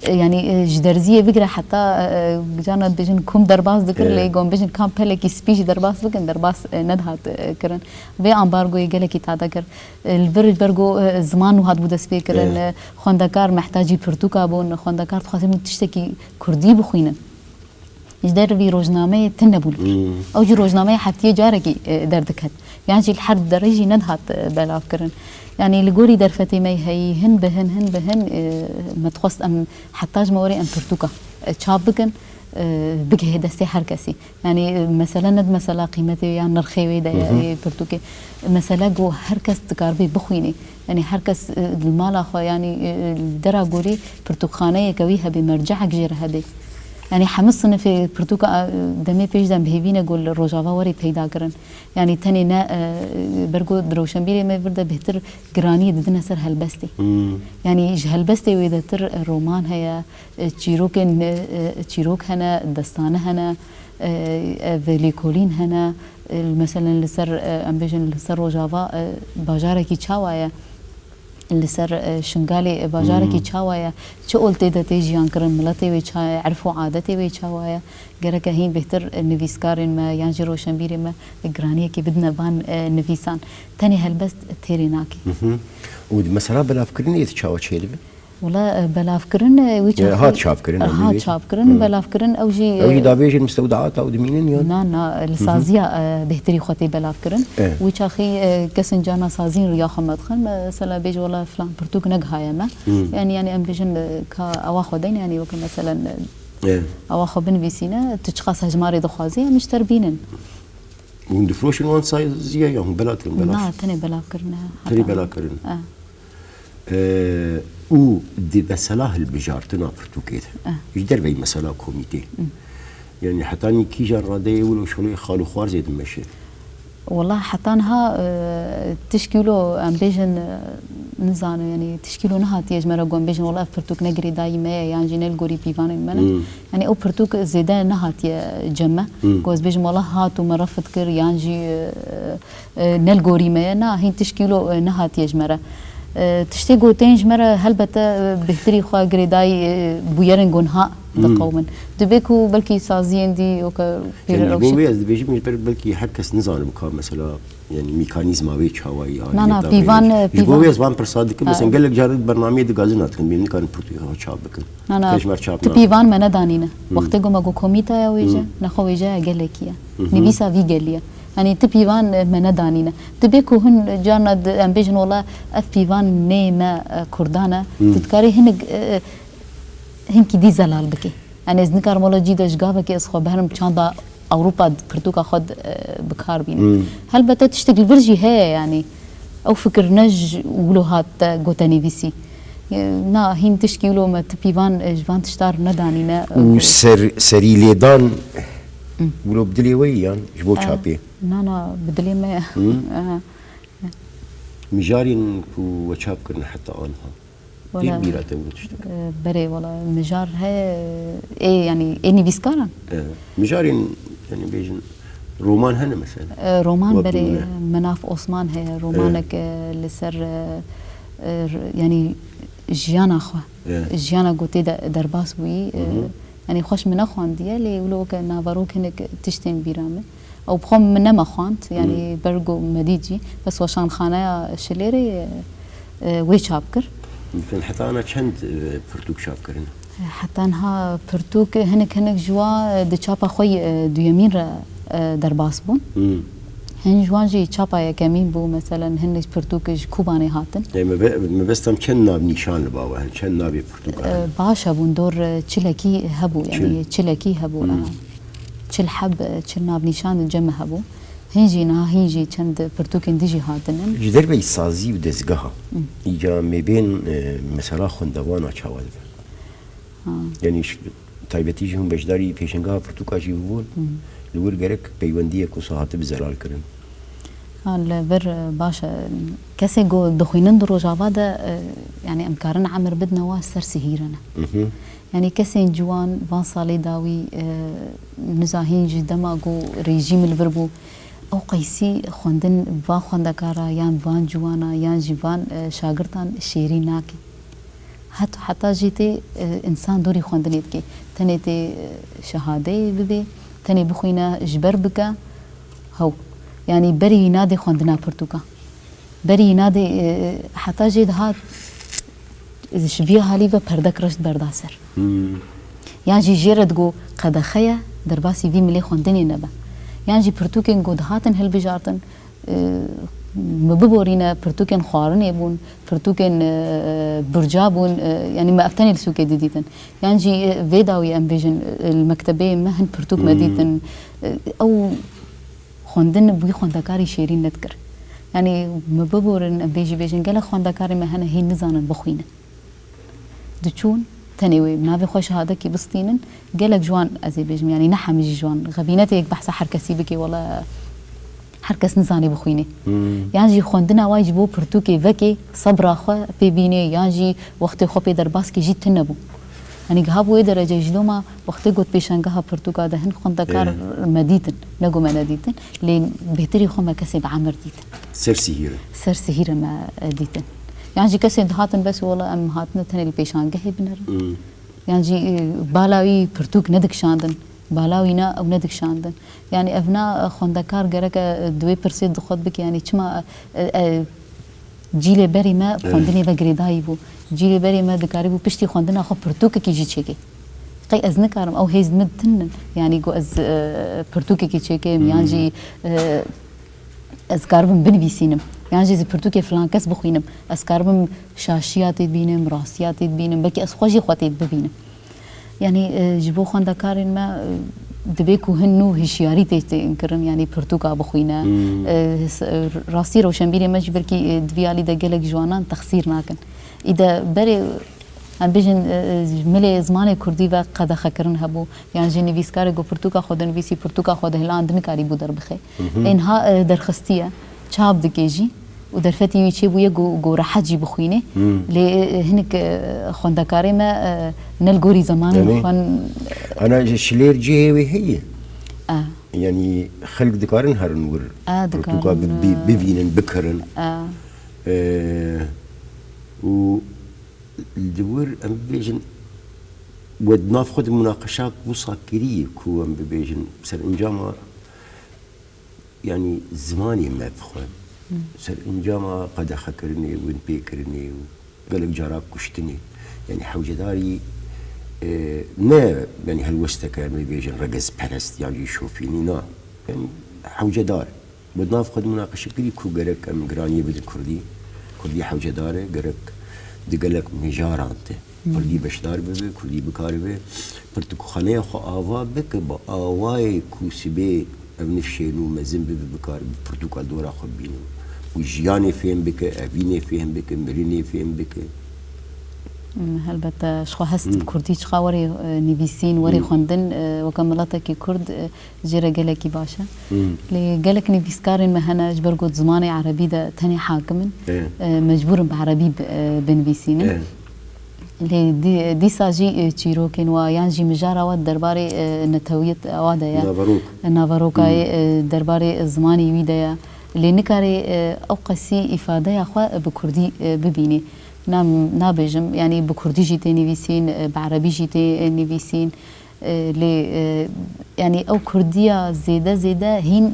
E, yanî, e, ji derziyê bigire heta, e, e, carna dibêjin kom derbas dikir, E. lê gom bêjin kam pelekî spî jî derbas bikin, derbas, e, nedihat, e, kirin. Vê ambargoyê gelekî tada kir. E, li vir ber ku, e, ziman nû hatibû destpêkirin, E. e, xwendekar mehtacî pirtûka bûn, xwendekar dixwazin tiştekî kurdî bixwînin. Ji dervî rojnameyê tune bû li vir. Hmm. Ew jî rojnameya heftiyê carekî, e, derdiket. Yan jî li her derê jî nedihat, e, belavkirin. Yanî li gorî derfetê me heyî hin bi hin, hin bi hin, e, me dixwest em heta ji me werê em pirtûka, e, çap bikin, e, bigihê destê her kesî. Yanî, e, mesele ne di mesela qîmetê wê ya nirxê wê de ye, Hı hı. ê pirtûkê. Mesele ku her kes dikaribe bixwînê. Yanî her kes, e, li mala xwe, yanî, e, li dera gorî pirtûkxaneyeke wî hebe, mercehek jê re hebe. Yanî hemû sinifê pirtûka, e, demê pêş de em bihêvîne ku li Rojava were peyda kirin. Yanî tenê ne, e, ber ku di rewşenbîrê me vir de bêhtir giraniyê didine ser helbestê. Hmm. Yanî ji helbestê wêdetir, e, roman heye, e, çîrokên, e, e, çîrok hene, destane hene, e, ev lêkolîn hene, e, meselen li ser, e, em bêjin li ser Rojava, e, bajarekî çawa ye? Li ser, e, Şingalê, e, bajarekî Hmm. çawa ye? Çi oltê de tê jiyan kirin? Miletê wê ça ye? Erf û adetê wê çawa ye? Gereke hîn bêhtir, e, nivîskarên me yan jî roşenbîrê me, e, giraniyekê bidine van, e, nivîsan. Tenê helbest têrê nake. Hı hı. Û di mesela belavkirinê de çawa çêdibe? Wela, e, belavkirin, e, wî çaxî hat çapkirin, ew hat çapkirin, Hı. belavkirin, ew jî, Ew jî e, davêjin mistewdeata û dimînin ya? Na, na, li Hı hı. saziya, e, bêhtirî xwe tê belavkirin. E. Wî çaxî, e, kesin carna sazîn riya xwe me dixin, mesela bêje wela filan pirtûk negihaye me. Hı. Yanî, yanî em bêjin, e, ka ewa xwe deyne, yanî weke meselen, e, E. ewa xwe binivîsîne, tu çiqas hejmarê dixwazî, em ji te re bînin. Hûn difroşin wan saziya ya hûn bela dikin, belav? Na, tenê belavkirin e. Tenê heta belakirin. E. E, û di mesela hilbijartina pirtûkê de, Eh. ji derveyî mesela komîtê. Hmm. Yanî hetanî kîjan radeyê wilo şolê xal û xwarzê dimeşe? Wela heta niha, e, tişkî wilo em bêjin, e, nizanim, yanî tişkî wilo nehatiye ji me re ku em bêjin, wela ev pirtûk ne girêdayî me ye, yan jî ne li gorî pîvanên me ne. Hmm. Yanî ew pirtûk zêde nehatiye cem me. Hmm. Ku ez bêjim, wela hat û me refid kir, yan jî, e, e, ne li gorî me ye. Na, hîn tişkî wilo, e, nehatiye ji me re. E, tiştê ku tên ji me re helbete, e, bêhtirî xwe girêdayî, e, bûyerên ku niha Hmm. diqewimin. Dibê ku belkî saziyên dî weke Yanî pêre ji bo rewşek- wê ez dibêjim, ji ber belkî her kes nizanim ka mesela, yanî mekanîzma wê çawa ye, Na, na, aliyê pîvan, dawêjin. e, Ji bo pîvan. wê ez van pirsa dikim, Ha. mesela gelek caran bernameyê digazin dikin, bêm nikarin pirtûkê xwe çap bikin. Na, na, Te ji me re çap tu nabe. pîvan me nedanîne. Hmm. Wextê ku me got komîtaya wêje, Hmm. nexwe wêjeya gelekî ye. Hı hı. Nivîsa vî gelî ye. Yanî tu pîvan, e, me nedanîne. Dibê ku hûn carna di-, em bêjin wela ev pîvan nê me, e, kurdan e. Hı. Tu dikarî hinek, e, e, hinkî dî zelal bike. Yani ez nikarim wela cî de ji gavekê ez xwe biherim çanda Ewropa pirtûka xwe, e, bi kar bînim. Hmm. Helbete tiştek li vir jî heye, yani ew fikir ne ji wilo hat te gote nivîsî. E, na, hîn tişkî wilo me tipî van, e, ji van tiştar nedanîne. Û ser-, serî lêdan Hmm. wilo bi dilê we yan ji bo E, çapê? Na, na, bi dilê me ye. Hmm. E. Mijarên ku we çap kirin heta anha. Wala, Tê bîra te wilo tiştek? E, berê, wala, mijar heye, ê, yani, ê nivîskaran? E, mijarên, yani, bêjin, roman hene mesela? E, roman Wek berê, nûne. Minaf Osman heye, E. romanek, e, li ser, e, e, r-, yani, jiyana xwe, E. jiyana ku tê de derbas bûyî, e, Hı hı. yani, xweş min nexwandiye, lê wilo weke naverok hinek tiştên bîra min. Ew bi xwe min nema xwend, yani Hmm. ber ku me dît jî, bes weşanxaneya Şilêrê, e, e, wê çap kir. Heta ana çend, e, pirtûk çap kirine? Heta niha pirtûk hinek hinek ji wa, e, di çapa xwe, e, duyemîn re, e, derbas bûn. Hmm. Hin ji wan jî çapa yekemîn bû, meselen, hinek pirtûk ji Kubanê hatin. E, me ve-, me vestam çend navnîşan li ba we hene, çend navê pirtûka E, hene? Baş hebûn, dor, e, çilekî hebû, yani Çil. çilekî hebû, Hmm. e, çil heb, e, çil navnîşan cem hebû. Hin jî niha, hin jî çend pirtûkên din jî hatine. Ji derveyî sazî û dezgeha, Hı. îca me bên, e, mesela xwendevana çawa dibe? Ha. Yanî ş-, taybetî jî hûn beşdarî pêşengeha pirtûka jî bûbûn, Hı. li wir gerek peywendiyek wisa hatibû zelalkirin. Ha, li vir, e, baş e. Kesên ku dixwînin di Rojava de, e, yanî em karin emir bidine wa ser sihîrine. Mhm. Yanî kesên ciwan van salê dawî, e, nizahîn ji dema ku rejîm li vir bû, ew qeysî xwendin van xwendekara yan van ciwana yan jî van, e, şagirtan şêrîn nake. Hat-, heta jî tê, e, însan dorî xwendinê dike. Tenê tê, e, şehadeyê bibê, tenê bixwîne ji ber bike. Hew. Yanî berî nadê xwendina pirtûka. Berî nadê, e, heta jê dihat, ji vî halî ve perdek reşt berda ser. Hmm. Yan jî jê re digo qedexe ye, derbasî vî milê xwendinê nebe. Yan jî pirtûkên ku dihatin hilbijartin, e, me biborîne, pirtûkên xwarinê bûn, pirtûkên, e, burca bûn, e, yanî me ev tenê li sûkê didîtin. Yan jî, e, vê dawî em bêjin, e, li mektebeyê me hin pirtûk me Hmm. dîtin. E, ew xwendin bi wî xwendekarî şêrîn nedikir. Yanî me biborin, em bê jî bêjin, gelek xwendekarên me hene hîn nizanin bixwînin. Diçûn, tenê wê navê xwe şehadekî bistînin, gelek ji wan, ez ê bêjim, yanî ne hemî jî ji wan, xebînetê yek behsa her kesî bike, wele her kes nizanî bixwînê. Hmm. Yan jî xwendina wayî ji bo pirtûkê vekê sebra xwe pê bînê, yan jî wextê xwe pê derbas kê jî tune bû. Yanî giha bû wê dereceyê ji doma wextê got pêşangeha pirtûka de hin xwendekar Ê. me dîtin, ne got me nedîtin, lê bêhtirî xwe me kesê bi emir dîtin. Ser sihîr e. Ser sihîr e me, e, dîtin. Yan jî kesên dihatin bes wela em hatine tenê li pêşangehê binerin. Hmm. Yan jî, e, bala wî pirtûk nedikişandin. Bala wî ne, ew nedikişandin. Yanî ev na, e, xwendekar gerek e, e, di wê pirsê di xwe bike, yanî çima, e, e, cîlê berî me Evet. xwendinê ve girêdayî bû. Cîlê berî me dikarîbû piştî xwendina xwe pirtûkekî jî çêkê. Qey ez nikarim, ew hêz min tune. Yanî ku ez, e, pirtûkekî çêkêm, yan Hmm. jî, e, ez karibim binivîsînim. Yan jî ez pirtûkê filan kes bixwînim. Ez karibim şaşiya tê bînim, rastiya tê bînim. Belkî ez xwe jî xwe tê bibînim. Yanî, e, ji bo xwendekarên me, e, divê ku hin nû hişyarî tê, tê kirin, yanî pirtûka bixwîne. Hmm. E, s-, e, rastî rewşenbîrê me jî belkî, e, di vî alî de gelek ji wanan texsîr nakin. Îde berê, em bêjin, e, e, milê zimanê kurdî ve qedexekirin hebû. Yan jî nivîskarê ku pirtûka xwe dinivîsî, pirtûka xwe dihiland, nikarîbû derbixe. Mhm. Ê niha, e, derxistiye, çap dike jî. Û derfetî wî çêbûye ku, ku rehet jî bixwîne. Hmm. Lê, e, hinek, e, xwendekarê me, e, ne li gorî zemanê Yanî, xwen- Ana ji şilêr cihê wê heye. E. Yanî xelk dikarin herin wir E, dikarin, pirtûka bi-, bi-, e, bivînin, bikirin. E. E, û li wir em bibêjin, we di nav xwe de munaqeşa wisa kiriye ku em bibêjin, serencama, yanî zimanê me bi xwe, Hmm. serencama qedexekirinê, winpêkirinê û gelek cara kuştinê. Yanî hewcedarî, e, ne, yanî helwesteke, em ê bêjin, regezperest yan jî şofînî, na. Yanî hewcedar. Bi nav xwe de munaqeşe kirî ku gerek em giraniyê bidin kurdî. Kurdî hewcedar e, gerek di gelek mijaran de Kurdî beşdar bibe, Kurdî bikaribe pirtûkxaneya xwe ava bike, bi awayê ku sibê ev nifşên û mezin bibe, bikaribe pirtûka dora xwe bîne û jiyanê fêm bike, evînê fêm bike, mirinê fêm bike. Hmm, helbet, e, ji xwe hest bi kurdî çiqa werê, e, nivîsîn, werê xwendin, e, weke miletekî kurd, e, jê re gelekî baş e. Lê gelek nivîskarên me hene, ji ber ku di zimanê erebî de tenê hakim in, e, mecbûr in bi erebî bi-, e, binivîsînin. Lê dî-, dîsa jî, e, çîrokên wa yan jî mijara wa derbarê, e, netewiyet wa de ye. Naverok. Naverokayê, e, derbarê zimanê wî de ye. Lê nikarê, e, ew qesî îfadeya xwe bi kurdî, e, bibînî. Nam-, nabêjim, yanî bi kurdî jî tê nivîsîn, e, bi erebî jî tê, e, nivîsîn. E, lê, e, yanî ew kurdiya zêde zêde hîn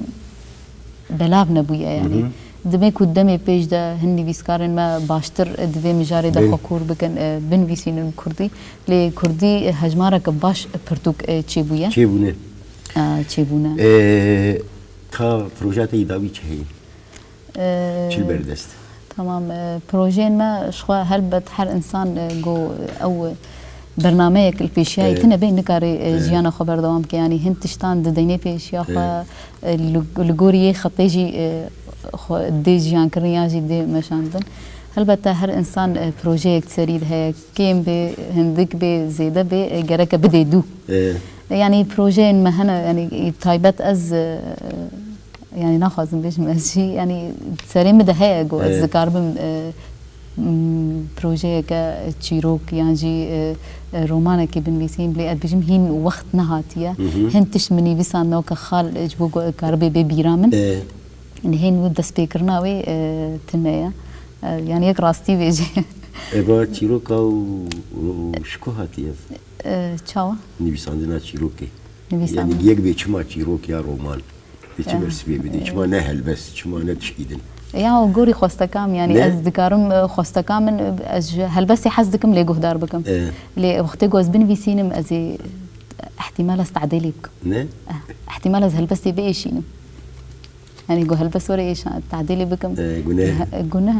belav nebûye, yanî. Divê ku demê pêş de hin nivîskarên me baştir, e, di vê mijarê de xwe kûr bikin, e, binivîsînin bi kurdî. Lê kurdî, e, hejmareke baş pirtûk, e, çêbûye. Çêbûne. E, çêbûne. E, ka projeya te yî dawî çi heye? E, Çi li ber dest? Tamam, e, projeyên me ji xwe helbet her insan, e, ku ew bernameyek li pêşiyayî tune be nikare, e, jiyana xwe berdewam bike. Yanî hin tiştan dideynê pêşiya xwe, e, li, li gorî yê xetê jî, e, xwe dê jiyankirin yan jî dê meşandin. Helbet her insan, e, projeyek di serî de heye. Kêm bê, hindik bê, zêde bê, e, gereke bidê dû. E, yanî projeyên me hene, yanî taybet ez, e, yanî naxwazim bêjim ez jî, yanî serê min de heye ku ez dikaribim, e, m, projeyeke çîrok yan jî, e, e, romanekê binivîsîm, lê ez dibêjim hîn wext nehatiye. Hin tişt min nivîsandin weke xal, e, ji bo ku karibê bê bîra min. Hîn wî destpêkirina wê, e, tune ye. E, yanî yek rastî bêjî. Eva çîroka û, û ji ku hatiye? E, çawa? Nivîsandina çîrokê. Nivîsandina. Yanî yek bê çima çîrok ya roman? Dê çi bersivê bidê? Çima ne helbest? Çima ne tişkî din? Ya, o gorî xwesteka min, yanî ez dikarim, e, xwesteka min, e, ez ji helbestê hez dikim lê guhdar bikim. E. Lê wextê ku ez binivîsînim, ez ê ihtimal ez tadêlê bikim. Ne? Eh, ihtimal ez helbestê biêşînim. Yanî ku helbest were êşan, tadêlê bikim. E, guneh. He, guneh.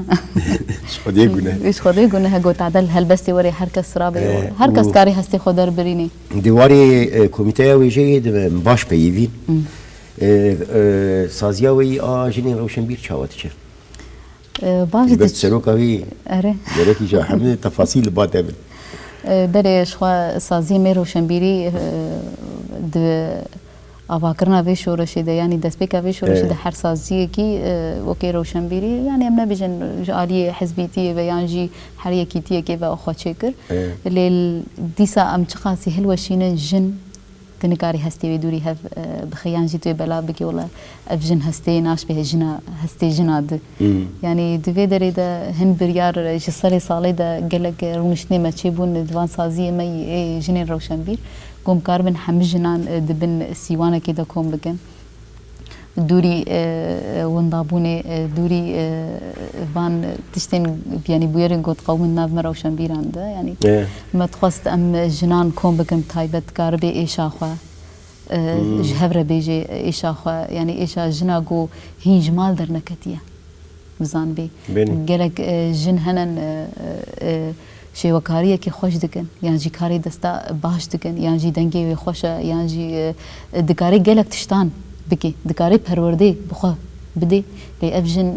Ji Xwedê guneh. Ji Xwedê guneh, ku tadel helbestê were her kes rabê. E, her kes û karê hestê xwe derbirînê. Di warê, e, komîteya wêjeyê de baş peyivîn. Hmm. E, e, saziya weyî a jinên rewşenbîr çawa diçe? E, baş Elbet diç- seroka wî Erê. Gerekî ji hemî tefasîl li ba te bin. E, berê ji xwe saziyê me rewşenbîrî, e, di avakirina vê şoreşê de, yanî destpêka vê şoreşê de her saziyekî, e, wekî rewşenbîrî, yanî em nebêjin ji aliyê hizbîtiyê ve yan jî her yekîtiyekê ve xwe çêkir. E. Lê dîsa em çiqasî hilweşînin jin, tu nikarî hestê wê dûrî hev, e, bixî yan jî tu wê belav bikî, wela ev jin hestê naşbê jina, hestê jina di. Hmm. Yanî di vê derê de hin biryar ji serê salê de gelek rûniştinê me çêbûn, di van saziyê me yê jinên rewşenbîr, ku em karibin hemî jinan, e, di bin sîwanekê de kom bikin. Dûrî, e, windabûnê, e, dûrî, e, van tiştên, yanî bûyerên ku diqewimin nav me rewşenbîran de, yanî me dixwest em jinan kom bikin, taybet karibê êşa xwe, e, ji hev re bêjê êşa xwe, yanî êşa jina ku hîn ji mal derneketiye. Bizanibê. Belê. Gelek, e, jin henen, e, e, şêwekariyekê xweş dikin, yan jî karê desta baş dikin, yan jî dengê wê xweş e, yan jî, e, e, dikare gelek tiştan bike, dikare perwerdê bi xwe bidê. Lê ev jin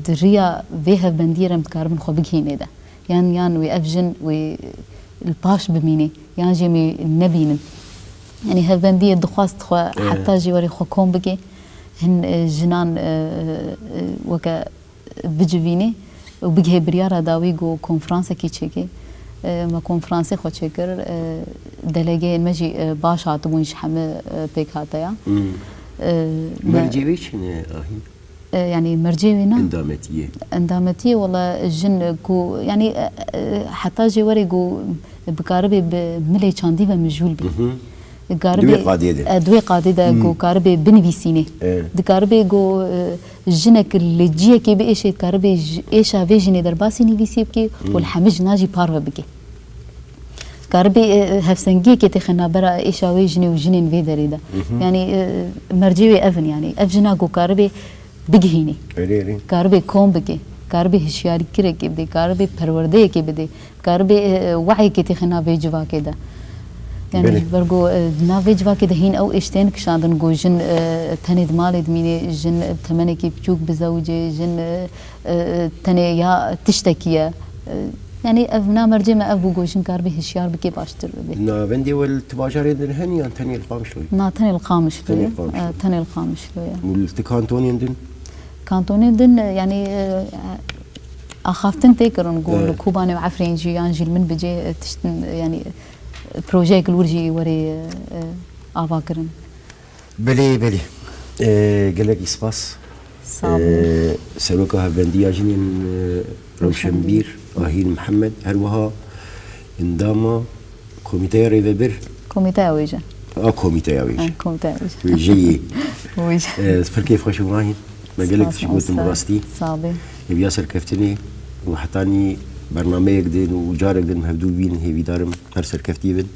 di riya vê hevbendiyê re em dikaribin xwe bigihînê de. Yan, yan wê ev jin wê li paş bimînê, yan jî em wê nebînin. Yanî hevbendiyê dixwast xwe heta jî werê xwe kom bike. Hin, e, jinan, e, e, weke bicivînê û bigihê biryara dawî ku konferansekî çêkê. E, me konferansê xwe çêkir. E, delegeyên me jî, e, baş hatibûn ji hemî, e, pêkhateya. Hmm. E, me Mercê wê çi ne, Ahîn? E, yanî mercê wê ne? Endametiyê. Endametiyê, wela jin ku, yanî, e, e, heta jê were ku bikaribe bi milê çandî ve mijûl bî. Hı hı. Karibe, Di wê qadê de. e, di wê qadê de ku karibe binivîsînê. E. Dikaribe ku, e, jinek li ciyekê biêşê, karibe j-, êşa vê jinê derbasî nivîsê bike û li hemî jina jî parve bike. Karibe, e, e, hevsengiyekê têxe navbera êşa wê jinê û jinên vê derê de. Hı hı. Yanî, e, mercê wê ev in, yanî ev jina ku karibe bigihînê. Erê, erê. Karibe kom bike. Karibê hişyarîkirekê bidê, karibê perwerdeyekê bidê, karibê, e, wehekê têxe navê civakê de. Yani Belê. ji ber ku, e, navê civakê de hîn ew êştên kişandin ku jin, e, tenê di malê dimînê, jin bi temenekî biçûk bizewicê, jin, e, e, tenê ya tiştekî ye. E, yani ev namercê me ev bû ku jin karibê hişyar bikê baştir bibê. Navendê we li ti bajarên din hene yan tenê li Qamişloyê? Na, tenê li Qamişloyê. Tenê li Qamişloyê. E, tenê li Qamişloyê. Û li ti kantonên din? Kantonên din, e, yani, e, axaftin tê kirin ku Evet. li Kobanê û Efrîn jî yan jî li min bicê, e, tiştin, e, yani, e, projeyek li wir jî were, e, e, ava kirin. Belê, belê. E, gelekî spas. Sağ olun. E, Seroka Hevbendiya Jinên, e, Rewşenbîr, Ahîn Mihemed, her wiha endama Komîteya Rêvebir. Komîteya Wêje. A, Komîteya Wêje. Ha, Komîteya Wêje. Wêjeyê. Wêje. E, pir kêfxweş bûm Ahîn. Me gelek Spas, tişt gotin bi mamoste. rastî. Sağ bê. Hêviya serkeftinê û hetanî bernameyek din û carek din hevdû bînin, hêvîdarim her serkeftî bin.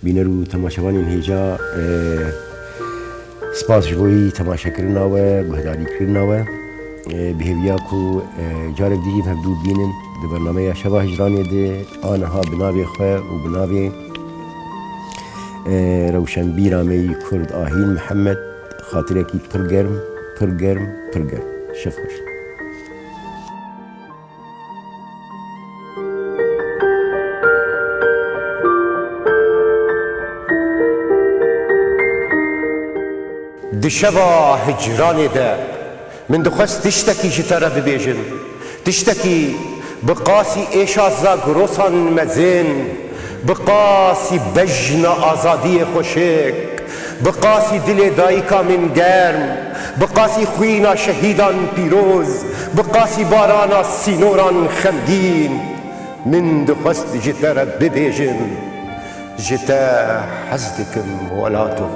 Bîner û temaşevanên hêja, e, spas ji bo yî temaşekirina we, guhdarîkirina we. E, bi hêviya ku, e, carek dî jî hevdû bînin di bernameya Şeva Hicranê de, aniha bi navê xwe û bi navê, e, rewşenbîra me yî Kurd Ahîn Mihemed, xatirekî pir germ, pir germ, pir germ. Şev xweş. Di şeva hicranê de min dixwest tiştekî ji te re bibêjim. Tiştekî bi qasî êşa zagrosan mezin, bi qasî bejna azadiyê xweşik, bi qasî dilê dayika min germ, bi qasî xwîna şehîdan pîroz, bi qasî barana sînoran xemgîn, min dixwest ji te re bibêjim, ji te hez dikim welato.